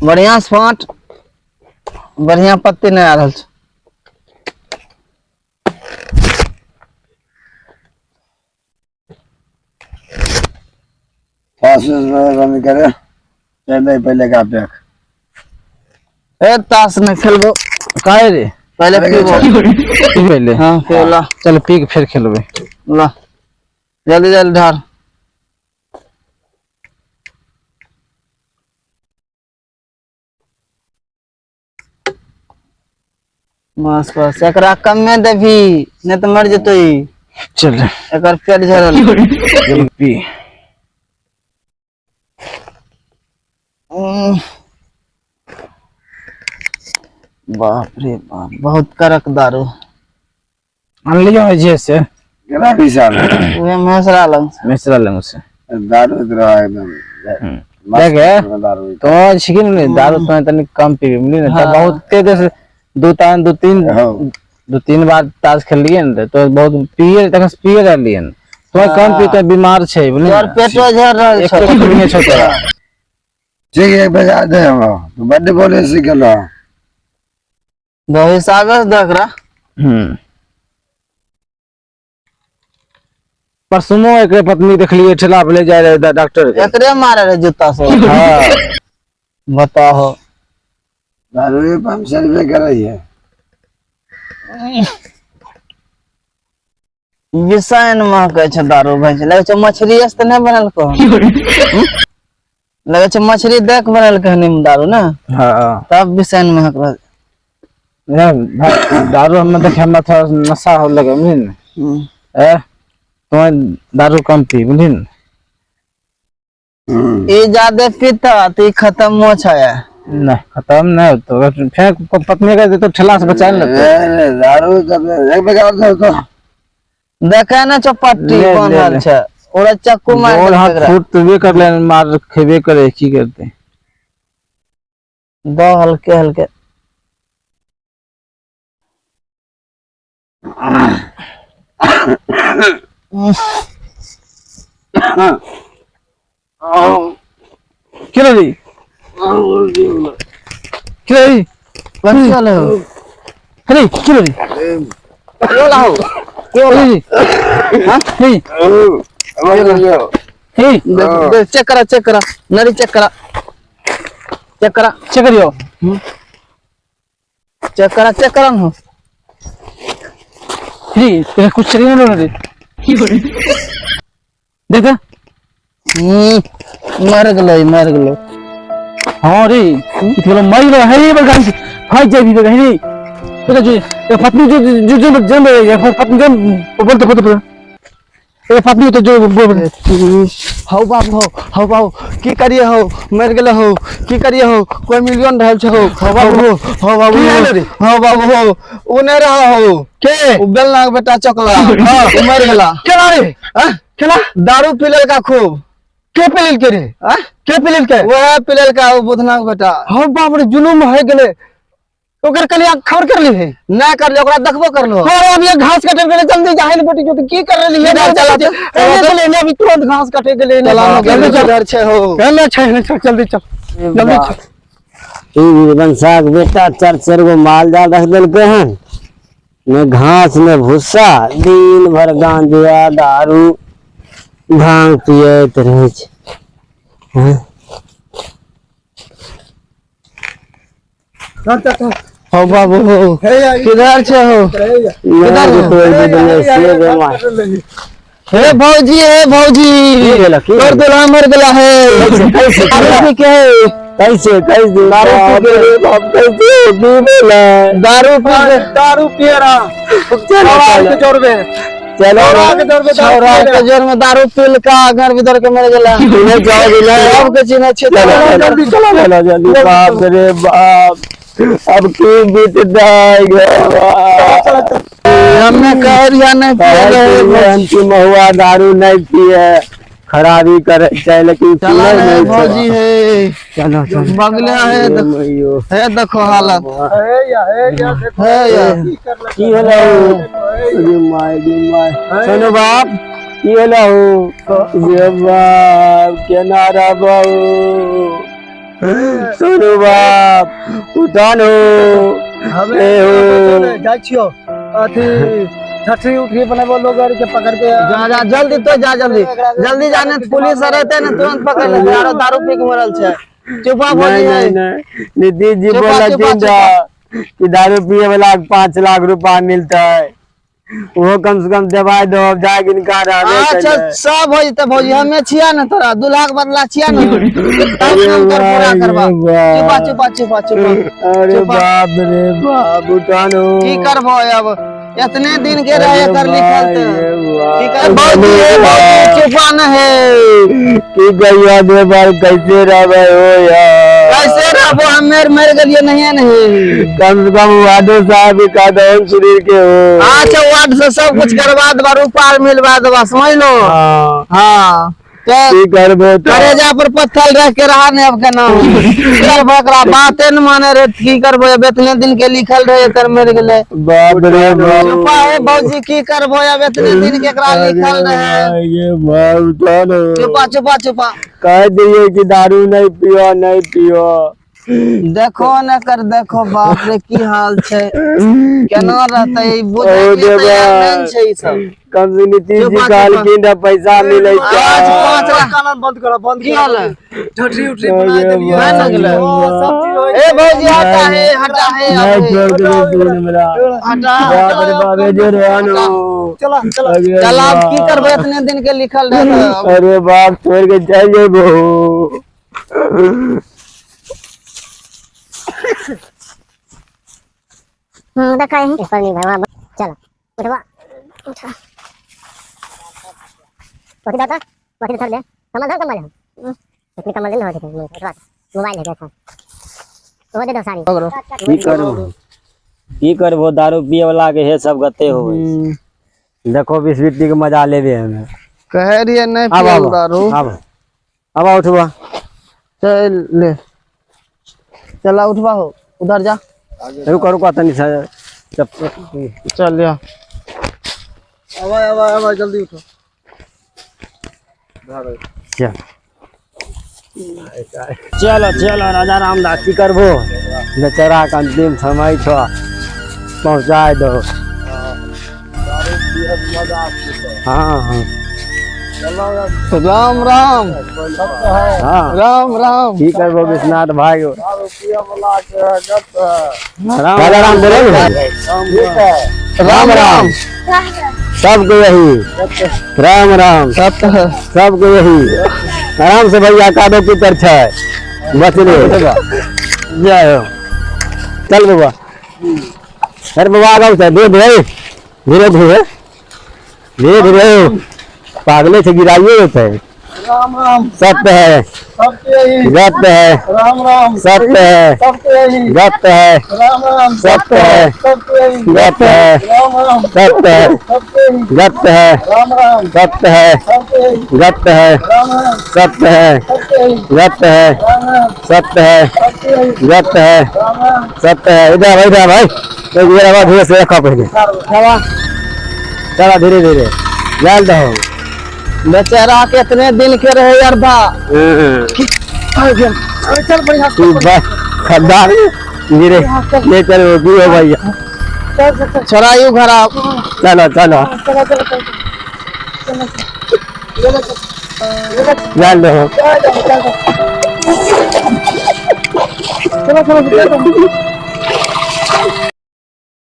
बढ़िया से फाँट, बढ़िया पत्ती नहीं आ रहल छै। ताश बंद करे चल पहले का पैक। ए ताश नहीं खेलबो। काहे रे? पहले पीबो। पी पहले। हाँ, पीला। चल पी के फिर खेलबे। ला जल्दी जल्दी ढार। बस बस एकरा कम में देबी नहीं तो मर जतो ई। चल एकर पेट झरल। जल्दी पी। बाप रे बाप, बहुत कड़क दारू। अनलियो जे से केना विशाल उहे मेसरा लंग से। मिश्रा लंग से दारू इधर एकदम देखे दारू तो छिकिन ने दारू तो तनी कम पीबी बुझली ने। हाँ। तो बहुत तेज दो तान दो तीन हाँ। दो तीन बार ताश खेलिए ने तो बहुत पिए तखन पिए रहलिए ने। तो कम पी तो बीमार छै बुझली तोर ने। पेटो झर रहल एक छौ। तो पीने छौ तोरा। ठीक है बजा दे हमरा तू बड्ड बोले सीख गेलो। दो हिसाबे से देख रहा। परसुमो एकरे पत्नी देखलिए ठेला पर ले जाय रहे डॉक्टर के। एकरे मारे रहे जूता से। हाँ। बताओ दारू 500 रुपये कर रही है। बिसाइन महकै छै दारू भाई। लगै छै मछली से तऽ नहि बनल को। लगै छै मछली देख बनल कहनी दारू ने। हाँ। तब बिसाइन महक रहल। नहीं भाई दारू हमें देखे हमरा थोड़ा नशा हो लगे बुझली ने। ए तो दारू कम पी बुझली ने। ई ज्यादा पीता तो ई खत्म हो छै। नहीं खत्म नहीं होतो। अगर फेंक पत्नी के तो ठेला से बचा लेते। दारू जब एक बेकार दे तो देखे ना चौपट्टी ले, बांधल ले। छै। ओरा चक्कू मार गोल हाथ देलकै। फूट तो भी कर ले मार खेबे करे की करते। दो हल्के हल्के। क्यों रे? क्यों रे? कौन चले हो? अरे क्यों रे? क्यों लाओ? क्यों रे? हां नहीं हे देख चेक करा, चेक करा नरी, चेक करा, चेक करा, चेक करियो, चेक करा, चेक करा हो। हे तेरा कुछ चली ना रे। देख। मर गेलै, मर गेलै। हां रे इतना मर गेलै। हे बड़ गाड़ी भाग जाबी रे। हे देखो जो ये पत्नी जो जो जो जो ये पत्नी जो बोलते बोलते ये पत्नी तो जो बोल। हौ बाबू, हौ, हौ बाबू, की करिए हौ, मर गेलै हौ, की करिए हौ, कोई मिलियन रहल छै हौ। हौ बाबू, हौ, हौ बाबू, की भेलै रे? हौ बाबू, हौ, उ नहि रह हौ। के? उ बेलना के बेटा चकला। हाँ। उ मर गेला। केना रे? हाँ? केना? दारू पी लेलका खूब। के पी लेलकै रे? हाँ? के पी लेलकै? वएह पी लेलका उ बुधना के बेटा। हौ बाप रे, जुलुम होइ गेलै। ओकर कलिया खबर कर ली है? नहीं कर ली, ओकरा देखबो कर लो। अरे अभी ये घास काटे गेलै, जल्दी जाहे ने बेटी जो की कर रहली है? चला, चला, चला, चला, चला, चला, अभी तुरंत घास काटे गेलै। चला, जल्दी चल। इधर छै हो। चल, छै, छै, चल, जल्दी चल, जल्दी चल। ई वीरवंशा के बेटा चार चार गो माल जाल रख देलकै हन, ने घास ने भूसा, दिन भर गांजा दारू भांग पियैत रहै छै। हँ? हो बाबू, हो किधर छै हो? किधर हे भौजी, हे भौजी, की भेलौ, की तोर भेलौ? दुल्हा मर गेला है। कैसे, कैसे? दारू पी के है। कैसे, कैसे? दारू पी के। बाप रे बाप, कैसे? की भेलै? दारू पी के। दारू पिए रहा। चलो, के जोर में। चलो। छौड़ा के जोर में दारू छौड़ा पिए के जोर में दारू पी के घर भीतर के मर गेला। चिन्है जाओ, चिन्है। सबके चिन्है छियै। चलो, जल्दी चलो। चलो, जल्दी। बाप रे बाप, अब की बीत जाएगा। हमें कह रिया नहीं पिए रहे। हम की महुआ दारू नहीं पिए, खराबी करे छै, लेकिन चला पिए नहीं नहीं भौजी छै। है। चलो, चलो। बगले है, देखो। मैयो। है देखो हालत। हे या, हे या, देखो। हे या। की भेलौ? गे my, गे my. सुनो बाप, की भेलौ? गे बाप, केना रहबौ? सोनू बाप उठान हो ए हो जाइ छियो अथी छठी उठी बनेबो लोग आर के पकड़ के जा जा जल्दी तो जा जल्दी जल्दी जाने पुलिस आर रहते ने तुरंत पकड़ लेते आरो दारू पी के मरल छै चुपा नहीं भौजी नहीं है नहीं नीतीश जी चुपा, बोलथिन चुपा, रह कि दारू पिए वाला के 5 लाख रुपया मिलता है वो कम से कम दवाई दो अब जाके इनका रहबे अच्छा कइले। सब हो जते भौजी हमे छिया ने तोरा दूल्हा के बदला छिया ने तब हम तोर पूरा करबा चुपा चुपा चुपा चुपा अरे चुपा। बाप रे बाप उठानो की करबो अब इतने दिन के रहे कर लिखल ते की कर भौजी भौजी ए भौजी चुपा न है की कहिया दे बार कैसे रहबे हो यार कैसे रहबो हम मेर मर गेलिए नहीं नहीं कम से कम वादो साहब ही का दहन शरीर के हो। अच्छा वार्ड से सब कुछ करवा देबा रुपा मिलवा देबा समझ लो। हाँ हाँ तो की करबो तो करेजा पर पत्थर रख के रहा ने अब के नाम करबो एकरा बाते न माने रे की करबो अब इतने दिन के लिखल रहे एकर मर गेले। बाप रे बाप चुपा है भौजी की करबो अब इतने दिन के एकरा लिखल रहे। ये बाप उठानो चुपा चुपा चुपा कह दिए कि दारू नहीं पियो नहीं पियो। देखो न कर देखो बाप रे की हाल छै केना रहते ई बुझै ओ के तैयार देवा। नहीं छै ई सब। कम से नीतीश जी चुपा, कहलखिन रह पैसा मिले छै। पाँच पाँच लाख कानून बंद करो बंद की हाल है झटरी उठरी बना देलिए भए न गेलै। सब चीज होय ए भौजी हटा हे हटा हे नहीं अब हे। छोड़ के दूर मेरा हटा बाप रे बाप रे जो रहनो चला चला अरे चल अब की बाप। करबै इतने दिन के लिखल रहे तऽ। अरे बाप छोड़ के चल जेबो। देखा है इस पर नहीं भाई वहाँ चलो उठवा उठा उठ दादा उठ धर ले कमल धर कमल इतनी कमल नहीं होती उठवा मोबाइल है देखा वो दे दो सारी की करबो की करबो दारू पिए वाला के हे सब गते हो देखो 20 बीटी के मजा लेबे हमें। कह रहिए नहीं आब पियल आब दारू। आब आब उठवा चल ले चला उठवा हो उधर जा रुको रुको तनी सा चल या आवा आवा आवा जल्दी उठो। चल चलो चलो राजा रामदास की करबो बेचारा के अंतिम समय छो पहुंचाए दो। हाँ हाँ राम राम हाँ राम राम की करबो विश्वनाथ भाई राजा राम बोले राम राम सबको यही राम राम सबको यही आराम से भैया कादो की तर छै बच रे जय हो चल बाबा अरे बाबा आगाऊ छै धीरे धीरे धीरे धीरे धीरे धीरे पागले से गिराइए होते है। राम राम सत्य है सबके यही सत्य है राम राम सत्य है सबके यही सत्य है राम राम सत्य है सबके यही सत्य है राम राम सत्य है सबके यही सत्य है राम राम सत्य है सबके यही सत्य है राम राम सत्य है सबके यही सत्य है राम राम सत्य है सबके यही सत्य है राम राम सत्य है इधर भाई इधर भाई तो ये आवाज धीरे से रखो पहले चला चला धीरे धीरे जल दो बेचारा के इतने दिन के रहे यार बा चल बढ़िया तू बस खद्दार धीरे ले चलो की हो भैया छोरा you घर आओ। चलो चलो जल दो। चलो चलो चलो।